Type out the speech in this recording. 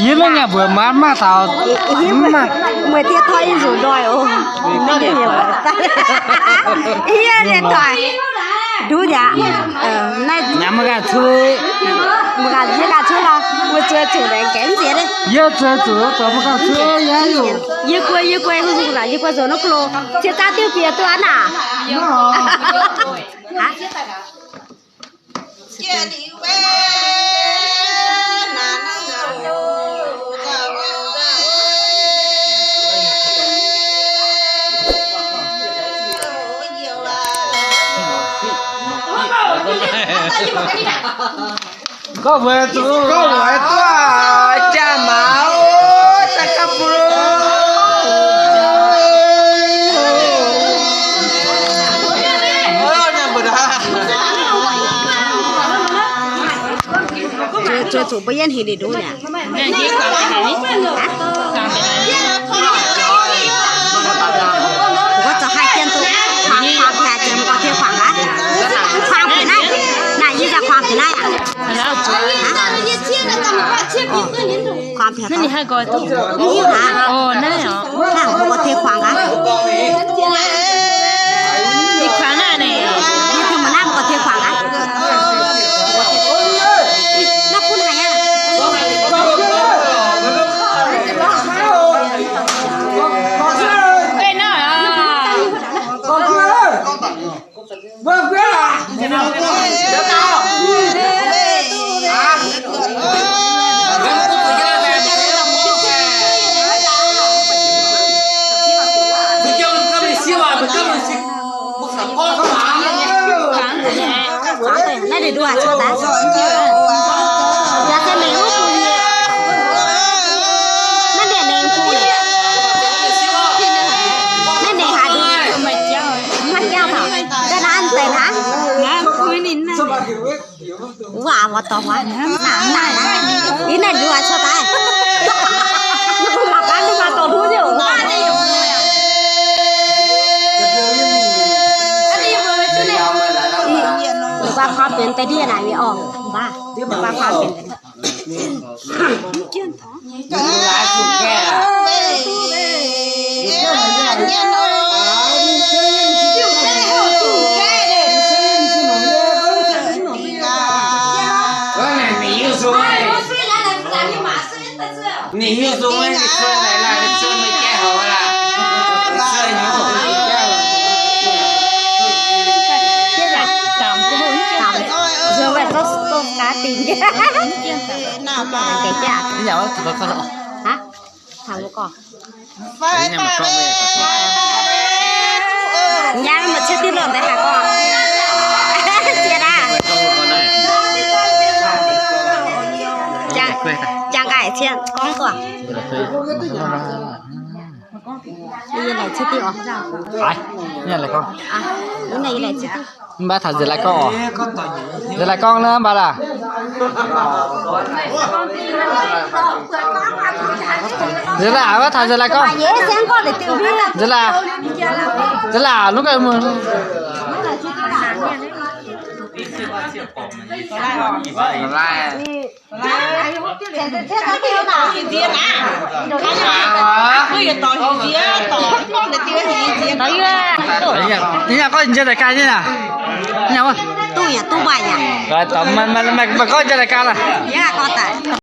Yie maiv nyanc mbuoqc maaz mv maaih taux. Mueiz diev tov yie nzuqc ndoih oc. Yie nyei doic. Nduov yaac. Naaiv mbuo ganh cuotv. Mbuo ganh, yie ganh cuotv lorh. Mbuo zueiz zuqc laengz gaengh nziex. Yie zueiz zuqc zoux mbuo ganh cuotv yaac. Yie guei, yie guei hungh hungh lac, yie guei zoux naaiv ga'loh. Ziex zaang diuh bieqc duqv naaic. Gorngv mbuox duqv, gorngv mbuox duqv, jaa mauz, daaih gapv bun. Zueiz zuqc mbuo yienv hingh ninh nduov mi'aqv. Mbuo zoux haaix jien duqv kuangx, kuangx piex jiex mbuo gorx tiev kuangx gaax. Kuangx piex naaiv, naaiv yie za'gengh kuangx piex naaiv aqv. Kuangx piex naaiv. Mv hiuv haic. Naaiv mbuo gorx tiev kuangx gaax. Yie kuangx naaiv naaic. Yie tengx mbuo naaiv mbuo gorx tiev kuangx gaax. Naaiv bun haic aqv. Naaiv ninh nduov cuotv daaih. Yaac se mengh wuov bung nyei. Naaiv mbienc nengh bung nyei. Naaiv nengh haaix nduov? Maiv jauv taux. Ga'naaiv deix hnangv. Wuov aqv, mbuo dorh huaav. Naaiv naaiv naaiv. Ih naaiv nduov cuotv daaih. Mbuo mangc gaax, mbuo mangc dorh hluv ziouc. Ninh mbuo kuangx benx deix ndiev naaic nyei orqc. Ninh mbuo kuangx benx. Ninh hiuv duqv ninh cuotv naaic, ninh cuotv meih jaiv houx laaix. Hả? Thằng của con. Nhắm mà trước tiết lộn đấy hả con? Chia ra. Chàng, chàng cải thiện con của. Đây là trước tiết à? Phải, đây là con. À, cái này là trước tiết. Mv baac taux nziex la'gorngv oc. Nziex la'gorngv nor mv baac laac. Nziex la'gorngv, mv baac taux nziex la'gorngv. Nziex la'gorngv, nziex la'gorngv, nziex la'gorngv, nziex la'gorngv. Ninh nyei gorngv nziex la'gorngv nyei aqv. Ninh nyei wuov. Duqv yaac duqv maaih yaac. Mv baac gorngv nziex la'gorngv laac.